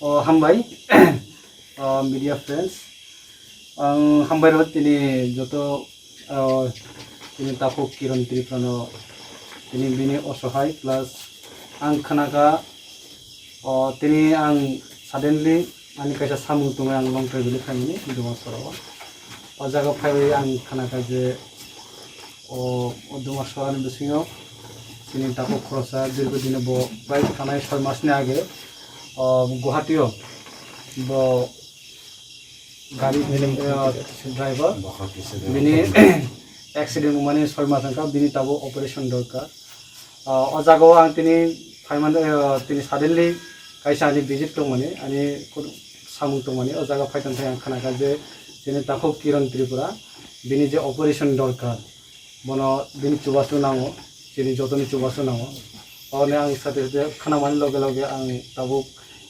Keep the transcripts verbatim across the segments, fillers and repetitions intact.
O hambai, o media friends, ang hambai rw tini joto, o tini takhuk Kiran Tripura no tini bini osohai plus ang khnakha, o tini ang suddenly ani kaisa samung tongwi ang long travel khaimani Dumasora o. O jaga phaiwi ang khnakha je o, o Dumasora ni bisingo tini takhuk khorosa dirgo dine bo bai thanai soi mas ni age, o Guwahati o bo gari, eh, driver bini accident wngmani soi mas wngkha, bini tabuk operation dorkar. Ah, o jaga o ang tini phaimani, eh, tini suddenly kaisa ani visit tongmani, ani samung tongmani, o jaga phai tongthai ang khnakha je tini takhuk Kiran Tripura bini je operation dorkar, bono bini chubachu nango, chini jotoni chubachu nango. Oni ang sate sate khnamani loge loge ang tabuk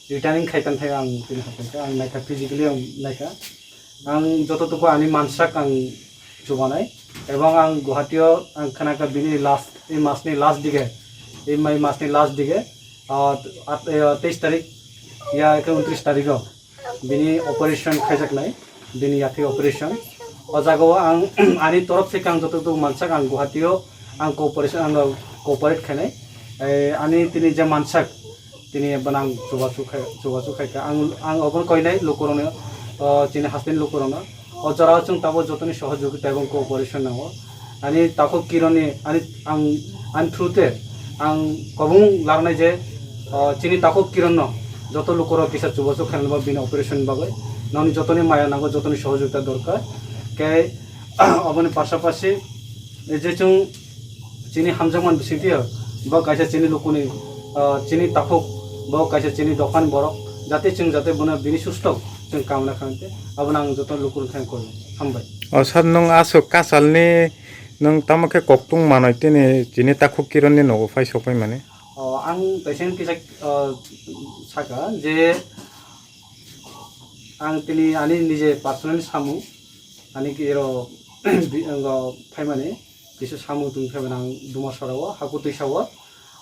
returning khai tongthai ang tini haphai kha, ang naikha physically ang naikha. Ang jototuku ani mansak ang chubanai, ebong ang Guwahati o ang khnakha bini last, ei masni last dige, ei mai masni last dige, ah, at-, eh, teis tarik ya khe untris tarik o bini operation khaijaknai, bini yathai operation. O jaga o ang ani torof theke ang jototuku mansak ang Guwahati o ang cooperation, ang cooperate khainai. Eh, ani tini je mansak, tini eba ang chubachu khai, chubachu khaikha. Ang, ang obono koinai lukurokno, o, chini hasteni lukurokno. O jorao chwng tabuk jotoni sohojogita ebong cooperation nango. Ani takhuk Kiranni, ani, ang, ani through te ang kobong larnai je, o, chini takhuk Kiranno joto lukurok kisa chubachu khainai ba bini operation bagwi. Noni jotoni maya nango, jotoni sohojogita dorkar. Khe, oboni pasapasi, je chwng chini hamjakmani bisingtwi bo kaisa chini lukuni, ah, chini takhuk, bo kaisa chini dophani borok, jate chwng jate bono bini susto chwng kamna khainai, abono ang joto lukurok thang koi. Hambai. O sir, nwng aswk kasalni nwng tamo khe koktung manwi tini chini takhuk Kiranni nogo phai sokpai mani? O, ang kaisa kisa, ah, saka je ang tini ani nije personal samung, ani ki ero bi-, ang phaimani, kisa samung tong phaimani ang Dumasora o, haku twisa o.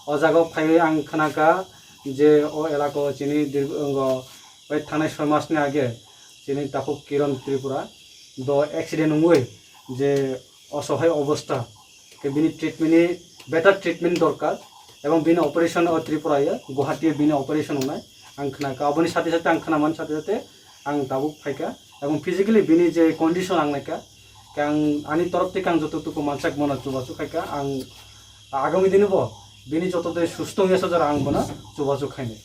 O jaga o phaiwi ang khnakha je o elaka o chini dir-, ang bai thangnai soi mas ni age chini takhuk Kiran Tripura do accident wngwi je osohai obostha, khe bini treatment ni, better treatment dorkar, ebong bini operation o Tripura ye, Guwahati o bini operation wngnai ang khnakha. Oboni sate sate ang khnamani sate sate ang tabuk phaikha, ebong physically bini je condition ang naikha, khe ang ani torof theke ang jototuku mansak bono chubachu khaikha, ang agami dini bo bini joto de susto wngya sajora ang bono chubachu khainai.